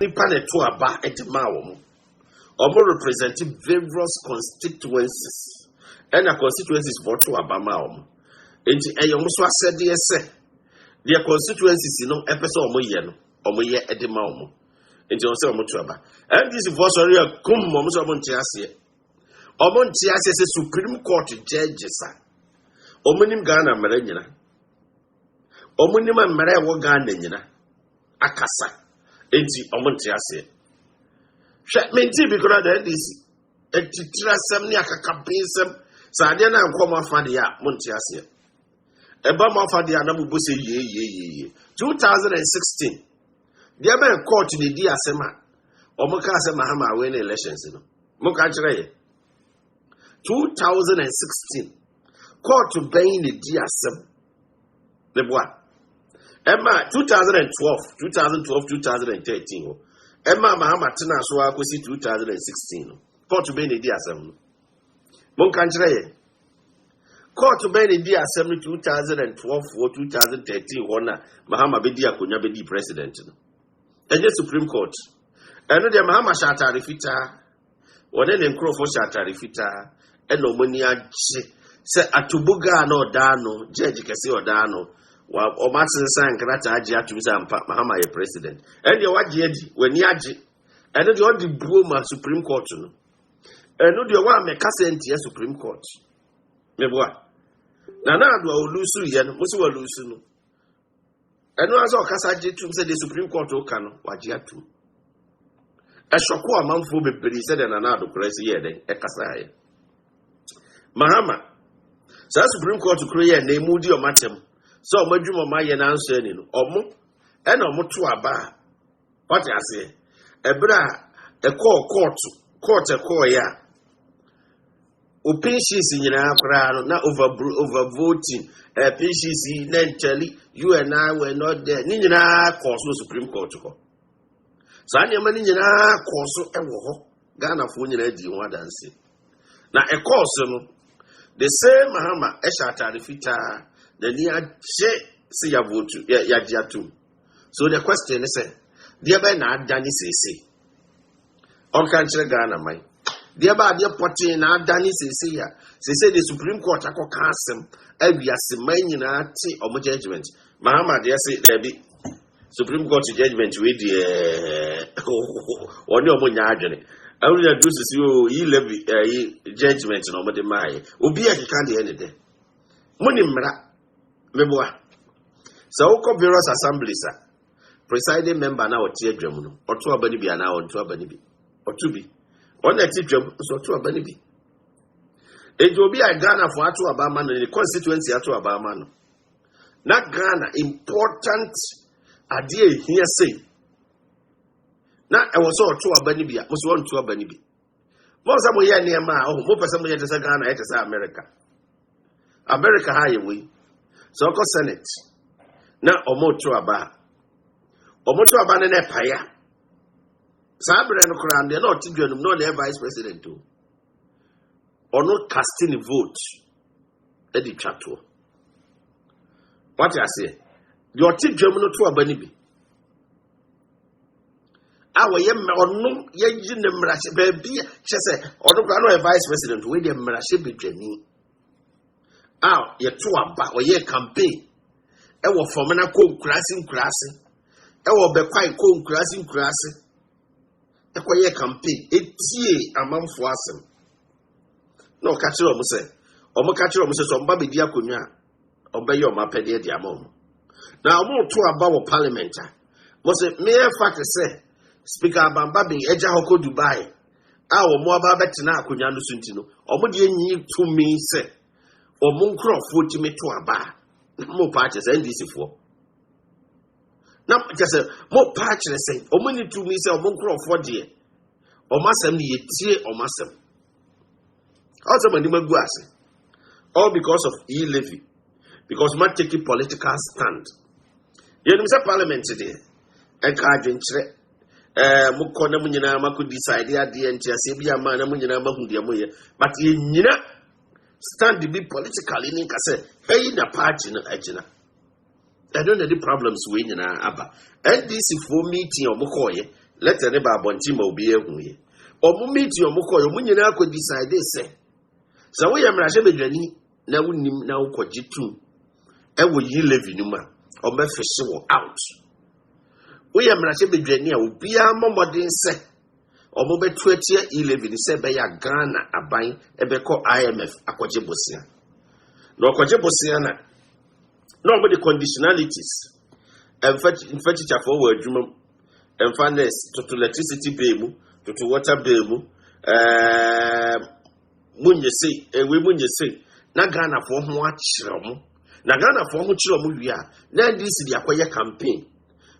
Nipa na ɛto aba de maa wɔn. Wɔn represent various constituencies, ɛna constituencies fɔ to aba maa wɔn. Nti ɛyɛ wɔn so asɛdeɛ sɛ deɛ constituencies no ɛpɛ sɛ wɔn yɛ no, wɔn yɛ de ma wɔn. Nti wɔn sɛ wɔn to aba. NDC foɔ sɔre a kum wɔn sɛ wɔn nte aseɛ. Wɔn nte aseɛ sɛ Supreme Court judges a wɔn nim Ghana mmara nyina, wɔn nim mmara a ɛwɔ Ghana nyina akasa, nti wɔn nte aseɛ. Hwɛ, menti bi koraa da NDC atitiri asɛm ne akakabensɛm sɛ adeɛ no ankɔ mo afa deɛ a, mo nte aseɛ. Ɛba mo afa deɛ a, na mo bɔ sɛ yie yie yie yie. 2016 deɛ bɛn court ne di asɛm a wɔn kaa sɛ Mahama awin ne elections no? Mo ka kyerɛ yɛ, 2016 court bɛn ne di asɛm ne boa ɛma 2012, 2012, 2013 hɔ ɛma Mahama tena so akɔsi 2016 no? Court bɛn ne di asɛm no? Mo nka nkyerɛ yɛ, court bɛn ne di asɛm no 2012 wɔ 2013 hɔ na Mahama bɛdi akonnwa, bɛdi president no? Ɛnyɛ Supreme Court. Ɛno deɛ, Mahama hyɛ atare fitaa, wɔne ne nkurɔfoɔ hyɛ atare fitaa, ɛna wɔn ani agye sɛ atoboga a na ɔdaa no, judge kɛse ɔdaa no, wɔn asensan nkrataa agye atum sɛ ampa Mahama yɛ president. Ɛno deɛ, wagye adi, w'ani agye. Ɛno deɛ, ɔde buo ma Supreme Court no. Ɛno deɛ, wɔn a mɛkasa ntia Supreme Court meboa Nana Ado a olose yɛ no, mo sɛ wɔlose no. Ɛno ara sɛ ɔkasa gye tum sɛ deɛ Supreme Court ka no, wagye atum. Ɛsɔko amanfoɔ bebree sɛdeɛ Nana Ado koraa si yɛ dɛn ɛkasa yɛ Mahama. Saa Supreme Court koro yɛ na emu di ɔmo atɛm sɛ ɔmo adwuma ɔmo ayɛ n'ansɔ ani no, ɔmo ɛna ɔmo to aba a ɔte aseɛ. Ɛberɛ a ɛkɔɔ court, court ɛkɔɔ yɛ a o pink sheets nyinaa koraa no na over voting, pink sheets yi na ntɛli, you and I were not there, ne nyinaa kɔɔ so Supreme Court hɔ. Saa nneɛma no nyinaa kɔɔ so ɛwɔ hɔ. Ghanafoɔ nyinaa di ho adanse na ɛkɔɔ so no, the same Mahama ɛhyɛ atare fitaa, n'ani agye sɛ yɛavote, yɛagye atom. So the question is sɛ, deɛ bɛyɛ na adane seesei? Ɔnka nkyerɛ Ghana man deɛ bɛ adeɛ pɔtee na adane seesei a seesei de Supreme Court akɔka asɛm awiase man nyinaa te ɔmo judgement. Mahama deɛ se daabi, Supreme Court judgement wei deɛ, ɔne ɔmo nya adwene. Ɛwɔ yɛ duro sisi o yi levy ɛyi judgement na ɔmo de maa yɛ. Obi a keka deɛ ne dɛ mo ni mmara meboa sɛ wokɔ various assemblies a, presiding member na ɔte adwam no, ɔto aba no bi anaa ɔnto aba no bi? Ɔto bi. Ɔna ɛte dwam nso ɔto aba no bi. Eti obi a Ghanafoɔ ato aba ama no, ne constituency ato aba ama no, na Ghana important adeɛ ehia sei na ɛwɔ sɛ ɔto aba no bi a, mo sɛ ɔnto aba no bi. Mo sɛ moyɛ nneɛma a ɔho mopɛ sɛ moyɛ te sɛ Ghana ɛte sɛ America. America ha yɛ wei sɛ ɔkɔ Senate na ɔmo to aba a, ɔmo to aba no na ɛpae a, saa berɛ no koraa deɛ na ɔte dwa no mu na ɔna yɛ vice president o, ɔno cast ne vote ɛde twa toɔ. Wate aseɛ? Deɛ ɔte dwam no to aba no bi a wɔyɛ ɔno yɛyi ne mmarahyɛ baabi a kyɛ sɛ ɔno koraa na ɔyɛ vice president. Wei deɛ, mmarahyɛ badwani a yɛto aba, ɔyɛ campaign ɛwɔ fam na kɔ nkuraase nkuraase, ɛwɔ bɛkwae kɔ nkuraase nkuraase ɛkɔyɛ campaign, etie amanfoɔ asɛm na ɔka kyerɛ wɔn sɛ, wɔn ka kyerɛ wɔn sɛ wɔn ba bɛdi akonnwa a, ɔbɛyɛ wɔn apɛdeɛ de ama wɔn. Na wɔn to aba wɔ parliament a, wɔn sɛ mere fact sɛ Speaker Alban Bagbin agya hɔ kɔ Dubai a wɔn aba abɛtena akonnwa no so nti no, wɔn deɛ nyi tumi sɛ wɔn nkurɔfoɔ tumi to aba a, na mo pa akyerɛ sɛ NDC foɔ na kyerɛ sɛ mo pa akyerɛ sɛ wɔn ni tumi sɛ wɔn nkurɔfoɔ deɛ wɔn asɛm no yɛtie wɔn asɛm. Ɔsɛ mo anim agu ase all because of e-levy, because ma take political stand. Yɛnim sɛ parliament deɛ, ɛnka adwenkyerɛ mokɔ na mo nyinaa makɔ decide adeɛ nteaseɛ bi ama na mo nyinaa mahu deɛ moyɛ, but yɛnyina stand bi politically ne nka sɛ ɛyi na party no agyina. Ɛno na de problems wei nyinaa aba. NDC foɔ meeting a ɔmo kɔɔyɛ Letter ne ba abɔnten ma obi ehu yɛ. Ɔmo meeting ɔmo kɔ, ɔmo nyinaa kɔ decide sɛ woyɛ mmarahyɛbadwani na wonim na wokɔgye tum ɛwɔ e-levy no mu a, ɔbɛfihye wɔ out. Woyɛ mmarahyɛbadwani a, obiara mmɔ mmɔden sɛ ɔmo bɛto atia e-levy no sɛ ɛbɛyɛ a Ghana aban ɛbɛkɔ IMF akɔgye bosea. Na ɔkɔgye bosea na ɔmo de conditionalities, ɛmfa mfa tikyafoɔ wɔ adwuma mu, ɛmfa nurse toto electricity bill mu, toto water bill mu, munyɛ sei, ewe munyɛ sei, na Ghanafoɔ ho akyerɛ mo. Na Ghanafoɔ ho kyerɛ mo wie a, na NDC de akɔyɛ campaign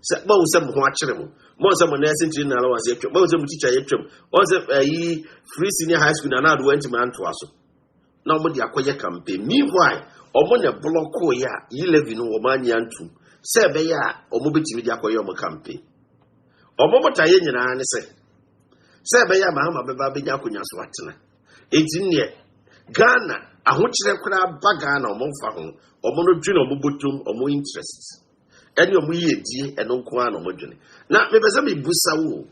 sɛ báwo sɛ mo ho akyerɛ mo, mo sɛ mo nursing training allowance yɛ twɛm, báwo sɛ mo teacher yɛ twɛm, wɔn sɛ ɛyi free senior high school na anaado wɔn ntoma antoa so, na wɔn de akɔyɛ campaign. Meanwhile, wɔn na block yɛ a e-levy no wɔn anya ntum sɛ ɛbɛyɛ a wɔn bɛtumi de akɔyɛ wɔn campaign. Wɔn botaeɛ nyinaa ne sɛ ɛbɛyɛ a Mahama bɛba abɛnya akonnwa so atena. Eti neɛ Ghana ahokyerɛ koraa ba Ghana, wɔn mfa ho. Wɔn no dwene wɔn bɔtɔm, wɔn interest ɛne wɔn yiedie, ɛno nko ara na wɔn dwene. Na mepɛ sɛ mebusa wo,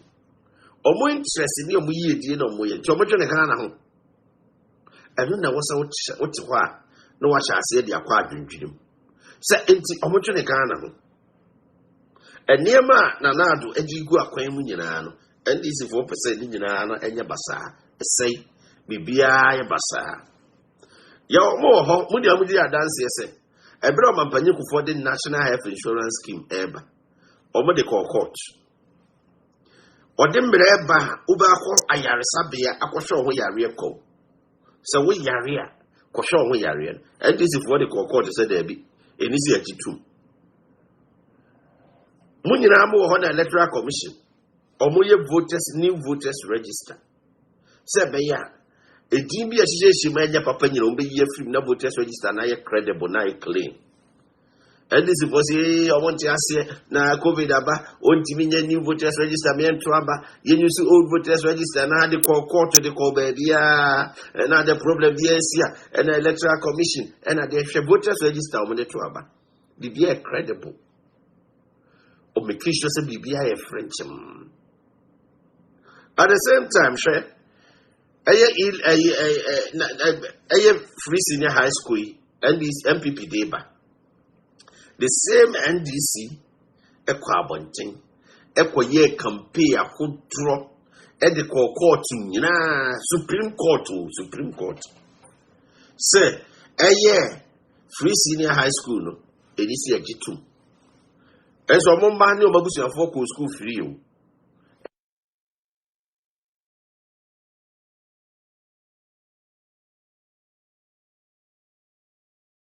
wɔn interest ne wɔn yiedie na wɔn yɛ, nti wɔn dwene Ghana ho? Ɛno na wɔsɛ wote hɔ a na wahyɛ aseɛ de akɔ adwendwene mu sɛ nti wɔn dwene Ghana ho. Nneɛma a Nana Addo agye gu akwan mu nyinaa no, NDC foɔ pɛ sɛ ne nyinaa no nyɛ basaa, ɛsɛe biribiara yɛ basaa. Yɛ wɔn wɔ hɔ mo deɛ, mo di adanseɛ sɛ ɛberɛ a Ɔmampanyin Kufuor de National Health Insurance Scheme ɛreba, wɔn de kɔɔ court. Ɔde mmerɛ ɛba a wobɛakɔ ayaresabea akɔhwɛ wɔn ho yareɛ kɔ sɛ woyare a, kɔhwɛ wɔn ho yareɛ no, NDC foɔ de kɔɔ court sɛ daabi, ɛni si akyi tum. Mo nyinaa mo wɔ hɔ na Electoral Commission ɔmo yɛ voters, new voters register sɛ ɛbɛyɛ a edin bi a ɛhyehyɛ mu ɛnyɛ papa nyina wɔn bɛyi afiri mu na voters register na ayɛ credible na ayɛ clean. NDC fo sɛ ee, ɔmo nte aseɛ na COVID aba, ɔntumi nyɛ new voters register, mɛnto aba, yɛn use old voters register. Na de kɔ court, de kɔ baabiara, ɛna de problem bi ɛnsi a, ɛna Electoral Commission ɛna de hwɛ voters register ɔmo de to aba, biribi yɛ credible. Ɔmo make sure sɛ biribi ayɛ frenkyɛm. At the same time, hwɛ, ɛyɛ ɛyɛ ɛyɛ ɛyɛ free senior high school yi, NDC NPP de ba, the same NDC ɛkɔ abɔnten ɛkɔ yɛ campaign ahodoɔ ɛde kɔ court nyinaa, Supreme Court o, Supreme Court, sɛ ɛyɛ free senior high school no ɛni si ɛgye tum. Ɛnso ɔmo mma ne ɔmo abusuafoɔ kɔ school free o.